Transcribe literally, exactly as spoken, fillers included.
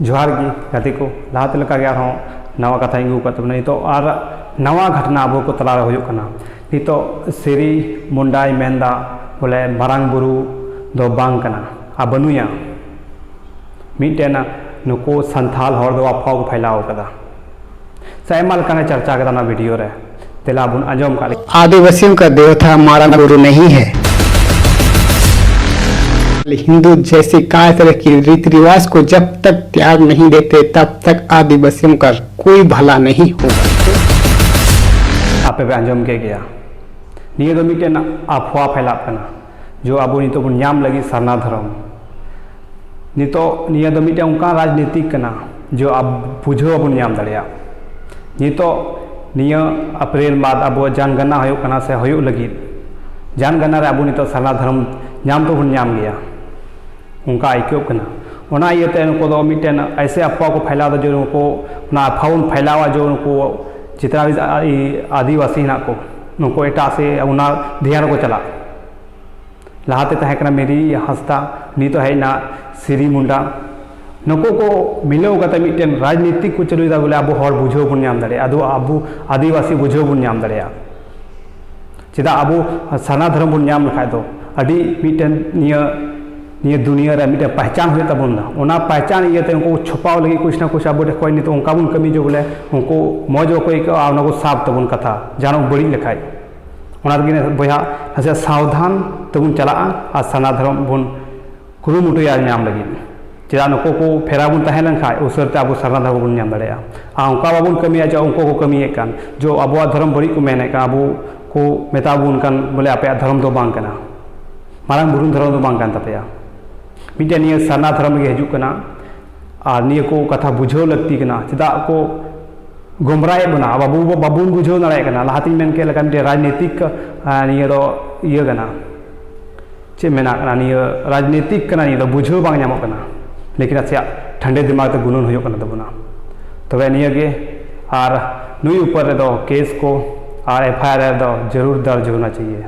ᱡᱚᱦᱟᱨ ᱜᱮ ᱜᱟᱛᱮ ᱠᱚ, ᱞᱟᱦᱟᱛᱮ ᱞᱮᱠᱟᱜᱮ ᱟᱨᱦᱚᱸ ᱱᱟᱣᱟ ᱠᱟᱛᱷᱟᱧ ᱟᱹᱜᱩ ᱟᱠᱟᱫ ᱛᱟᱵᱚᱱᱟ᱾ ᱱᱤᱛᱚᱜ ᱟᱨ ᱱᱟᱣᱟ ᱜᱷᱚᱴᱚᱱᱟ ᱟᱵᱚ ᱠᱚ ᱛᱟᱞᱟᱨᱮ ᱦᱩᱭᱩᱜ ᱠᱟᱱᱟ᱾ ᱱᱤᱛᱚᱜ ᱥᱤᱨᱤ ᱢᱩᱱᱰᱟᱭ ᱢᱮᱱᱫᱟ ᱵᱚᱞᱮ ᱢᱟᱨᱟᱝ ᱵᱩᱨᱩ ᱫᱚ ᱵᱟᱝ ᱠᱟᱱᱟ ᱟᱨ ᱵᱟᱹᱱᱩᱭᱟ᱾ ᱢᱤᱫᱴᱮᱱ ᱱᱩᱠᱩ ᱥᱟᱱᱛᱷᱟᱞ ᱦᱚᱲ ᱫᱚ ᱟᱯᱷᱣᱟ ᱠᱚ ᱯᱷᱟᱭᱞᱟᱣ ᱟᱠᱟᱫᱟ, ᱥᱮ ᱟᱭᱢᱟ ᱞᱮᱠᱟᱱ ᱮ ᱪᱟᱨᱪᱟ ᱠᱟᱫᱟ ᱚᱱᱟ ᱵᱷᱤᱰᱤᱭᱳ ᱨᱮ᱾ ᱫᱮᱞᱟ ᱵᱚᱱ ᱟᱸᱡᱚᱢ ᱠᱟᱜ ᱞᱮᱜᱮ᱾ आदिवासियों का देवता मारंग गुरु नहीं है। हिंदू जैसे कई तरह की रीति रिवाज को जब तक त्याग नहीं देते, तब तक आदिवासियों का कोई भला नहीं होगा। ᱟᱯᱮ ᱯᱮ ᱟᱸᱡᱚᱢ ᱠᱮᱫ ᱜᱮᱭᱟ, ᱱᱤᱭᱟᱹ ᱫᱚ ᱢᱤᱫᱴᱮᱱ ᱟᱯᱷᱣᱟ ᱯᱷᱟᱭᱞᱟᱜ ᱠᱟᱱᱟ᱾ ᱡᱚ ᱟᱵᱚ ᱱᱤᱛᱚᱜ ᱵᱚᱱ ᱧᱟᱢ ᱞᱟᱹᱜᱤᱫ ᱥᱟᱨᱱᱟ ᱫᱷᱚᱨᱚᱢ᱾ ᱱᱤᱛᱚᱜ ᱱᱤᱭᱟᱹ ᱫᱚ ᱢᱤᱫᱴᱮᱱ ᱚᱱᱠᱟᱱ ᱨᱟᱡᱽᱱᱤᱛᱤᱠ ᱠᱟᱱᱟ, ᱡᱚ ᱟᱵ-, ᱵᱩᱡᱷᱟᱹᱣ ᱵᱟᱵᱚᱱ ᱧᱟᱢ ᱫᱟᱲᱮᱭᱟᱜ᱾ ᱱᱤᱛᱚᱜ ᱱᱤᱭᱟᱹ ᱮᱯᱨᱤᱞ ᱢᱟᱥ ᱟᱵᱚ ᱡᱟᱱᱜᱟᱱᱟ ᱦᱩᱭᱩᱜ ᱠᱟᱱᱟ ᱥᱮ ᱦᱩᱭᱩᱜ ᱞᱟᱹᱜᱤᱫ, ᱡᱟᱱᱜᱟᱱᱟ ᱨᱮ ᱟᱵᱚ ᱱᱤᱛᱚᱜ ᱥᱟᱨᱱᱟ ᱫᱷᱚᱨᱚᱢ ᱧᱟᱢ ᱫᱚᱵᱚᱱ ᱧᱟᱢ ᱜᱮᱭᱟ, ᱚᱱᱠᱟ ᱟᱹᱭᱠᱟᱹᱜ ᱠᱟᱱᱟ᱾ ᱚᱱᱟ ᱤᱭᱟᱹᱛᱮ ᱱᱩᱠᱩ ᱫᱚ ᱢᱤᱫᱴᱮᱱ ᱮᱭᱥᱮ ᱟᱯᱷᱣᱟ ᱠᱚ ᱯᱷᱟᱭᱞᱟᱣ ᱮᱫᱟ, ᱡᱮ ᱱᱩᱠᱩ ᱚᱱᱟ ᱟᱯᱷᱣᱟ ᱵᱚᱱ ᱯᱷᱟᱭᱞᱟᱣᱟ, ᱡᱮ ᱱᱩᱠᱩ ᱡᱤᱛᱱᱟ ᱵᱷᱤ ᱟᱹᱫᱤᱵᱟᱹᱥᱤ ᱦᱮᱱᱟᱜ ᱠᱚ, ᱱᱩᱠᱩ ᱮᱴᱟᱜ ᱥᱮ ᱚᱱᱟ ᱫᱷᱮᱭᱟᱱ ᱨᱮᱠᱚ ᱪᱟᱞᱟᱜ᱾ ᱞᱟᱦᱟᱛᱮ ᱛᱟᱦᱮᱸ ᱠᱟᱱᱟ ᱢᱤᱨᱤ ᱦᱟᱸᱥᱫᱟ, ᱱᱤᱛᱚᱜ ᱦᱮᱡ ᱮᱱᱟ ᱥᱤᱨᱤ ᱢᱩᱱᱰᱟ᱾ ᱱᱩᱠᱩ ᱠᱚ ᱢᱤᱞᱟᱹᱣ ᱠᱟᱛᱮ ᱢᱤᱫᱴᱮᱱ ᱨᱟᱡᱽᱱᱤᱛᱤᱠ ᱠᱚ ᱪᱟᱹᱞᱩᱭᱮᱫᱟ, ᱵᱚᱞᱮ ᱟᱵᱚ ᱦᱚᱲ ᱵᱩᱡᱷᱟᱹᱣ ᱵᱚᱱ ᱧᱟᱢ ᱫᱟᱲᱮᱭᱟᱜᱼᱟ, ᱟᱫᱚ ᱟᱵᱚ ᱟᱹᱫᱤᱵᱟᱹᱥᱤ ᱵᱩᱡᱷᱟᱹᱣ ᱵᱚᱱ ᱧᱟᱢ ᱫᱟᱲᱮᱭᱟᱜᱼᱟ᱾ ᱪᱮᱫᱟᱜ ᱟᱵᱚ ᱥᱟᱨᱱᱟ ᱫᱷᱚᱨᱚᱢ ᱵᱚᱱ ᱧᱟᱢ ᱞᱮᱠᱷᱟᱡ ᱫᱚ ᱟᱹᱰᱤ ᱢᱤᱫᱴᱮᱱ ᱱᱤᱭᱟᱹ, ᱱᱤᱭᱟᱹ ᱫᱩᱱᱤᱭᱟᱹ ᱨᱮ ᱢᱤᱫᱴᱮᱱ ᱯᱟᱦᱪᱟᱱ ᱦᱩᱭᱩᱜ ᱛᱟᱵᱚᱱᱟ᱾ ᱚᱱᱟ ᱯᱟᱦᱪᱟᱱ ᱤᱭᱟᱹᱛᱮ ᱩᱱᱠᱩ ᱪᱷᱚᱯᱟᱣ ᱞᱟᱹᱜᱤᱫ ᱠᱩᱪ ᱱᱟ ᱠᱩᱪ ᱟᱵᱚ ᱴᱷᱮᱱ ᱠᱷᱚᱱ ᱱᱤᱛᱚᱜ ᱚᱱᱠᱟ ᱵᱚᱱ ᱠᱟᱹᱢᱤ ᱡᱮ ᱵᱚᱞᱮ ᱩᱱᱠᱩ ᱢᱚᱡᱽ ᱵᱟᱠᱚ ᱟᱹᱭᱠᱟᱹᱣᱟ ᱟᱨ ᱚᱱᱟ ᱠᱚ ᱥᱟᱵ ᱛᱟᱵᱚᱱ ᱠᱟᱛᱷᱟ, ᱡᱟᱦᱟᱱᱟᱜ ᱵᱟᱹᱲᱤᱡ ᱞᱮᱠᱷᱟᱡ᱾ ᱚᱱᱟ ᱛᱮᱜᱮ ᱵᱚᱭᱦᱟ ᱱᱟᱥᱮ ᱥᱟᱵᱫᱷᱟᱱ ᱛᱮᱵᱚᱱ ᱪᱟᱞᱟᱜᱼᱟ ᱟᱨ ᱥᱟᱨᱱᱟ ᱫᱷᱚᱨᱚᱢ ᱵᱚᱱ ᱠᱩᱨᱩᱢᱩᱴᱩᱭᱟ ᱧᱟᱢ ᱞᱟᱹᱜᱤᱫ᱾ ᱪᱮᱫᱟᱜ ᱱᱩᱠᱩ ᱠᱚ ᱯᱷᱮᱨᱟ ᱵᱚᱱ ᱛᱟᱦᱮᱸ ᱞᱮᱱᱠᱷᱟᱱ ᱩᱥᱟᱹᱨᱟ ᱛᱮ ᱟᱵᱚ ᱥᱟᱨᱱᱟ ᱫᱷᱚᱨᱚᱢ ᱵᱚᱱ ᱧᱟᱢ ᱫᱟᱲᱮᱭᱟᱜᱼᱟ᱾ ᱟᱨ ᱚᱱᱠᱟ ᱵᱟᱵᱚᱱ ᱠᱟᱹᱢᱤᱭᱟ ᱡᱮ ᱩᱱᱠᱩ ᱠᱚ ᱠᱟᱹᱢᱤᱭᱮᱫ ᱠᱟᱱ, ᱡᱮ ᱟᱵᱚᱣᱟᱜ ᱫᱷᱚᱨᱚᱢ ᱵᱟᱹᱲᱤᱡ ᱠᱚ ᱢᱮᱱᱮᱫ ᱠᱟᱱ, ᱟᱵᱚ ᱠᱚ ᱢᱮᱛᱟ ᱵᱚᱱ ᱠᱟᱱ ᱵᱚᱞᱮ ᱟᱯᱮᱭᱟᱜ ᱫᱷᱚᱨᱚᱢ ᱫᱚ ᱵᱟᱝ ᱠᱟᱱᱟ, ᱢᱟᱨᱟᱝ ᱵᱩᱨᱩ ᱫᱷᱚᱨᱚᱢ ᱫᱚ ᱵᱟᱝ ᱠᱟᱱ ᱛᱟᱯᱮᱭᱟ᱾ ᱢᱤᱫᱴᱮᱱ ᱱᱤᱭᱟᱹ ᱥᱟᱨᱱᱟ ᱫᱷᱚᱨᱚᱢ ᱨᱮᱜᱮ ᱦᱤᱡᱩᱜ ᱠᱟᱱᱟ᱾ ᱟᱨ ᱱᱤᱭᱟᱹ ᱠᱚ ᱠᱟᱛᱷᱟ ᱵᱩᱡᱷᱟᱹᱣ ᱞᱟᱹᱠᱛᱤ ᱠᱟᱱᱟ, ᱪᱮᱫᱟᱜ ᱠᱚ ᱜᱚᱢᱨᱟᱭᱮᱫ ᱵᱚᱱᱟ, ᱟᱵᱚ ᱵᱟᱵᱚᱱ ᱵᱩᱡᱷᱟᱹᱣ ᱫᱟᱲᱮᱭᱟᱜ ᱠᱟᱱᱟ᱾ ᱞᱟᱦᱟᱛᱤᱧ ᱢᱮᱱ ᱠᱮᱫ ᱞᱮᱠᱟ ᱢᱤᱫᱴᱮᱱ ᱨᱟᱡᱽᱱᱤᱛᱤᱠ, ᱟᱨ ᱱᱤᱭᱟᱹ ᱫᱚ ᱤᱭᱟᱹ ᱠᱟᱱᱟ, ᱪᱮᱫ ᱢᱮᱱᱟᱜ ᱠᱟᱱᱟ, ᱱᱤᱭᱟᱹ ᱨᱟᱡᱽᱱᱤᱛᱤᱠ ᱠᱟᱱᱟ, ᱱᱤᱭᱟᱹ ᱫᱚ ᱵᱩᱡᱷᱟᱹᱣ ᱵᱟᱝ ᱧᱟᱢᱚᱜ ᱠᱟᱱᱟ᱾ ᱞᱮᱠᱤᱱ ᱱᱟᱥᱮᱭᱟᱜ ᱴᱷᱟᱱᱰᱮ ᱫᱤᱢᱟᱜᱽ ᱛᱮ ᱜᱩᱱᱟᱹᱱ ᱦᱩᱭᱩᱜ ᱠᱟᱱᱟ ᱛᱟᱵᱚᱱᱟ᱾ ᱛᱚᱵᱮ ᱱᱤᱭᱟᱹ ᱜᱮ, ᱟᱨ ᱱᱩᱭ ᱩᱯᱚᱨ ᱨᱮᱫᱚ ᱠᱮᱥ ᱠᱚ ᱟᱨ ᱮᱯᱷ ᱟᱭ ᱟᱨ ᱨᱮᱫᱚ ᱡᱟᱹᱨᱩᱲ ᱫᱟᱨᱡᱽ ᱦᱳᱱᱟ ᱪᱟᱦᱤᱭᱮ᱾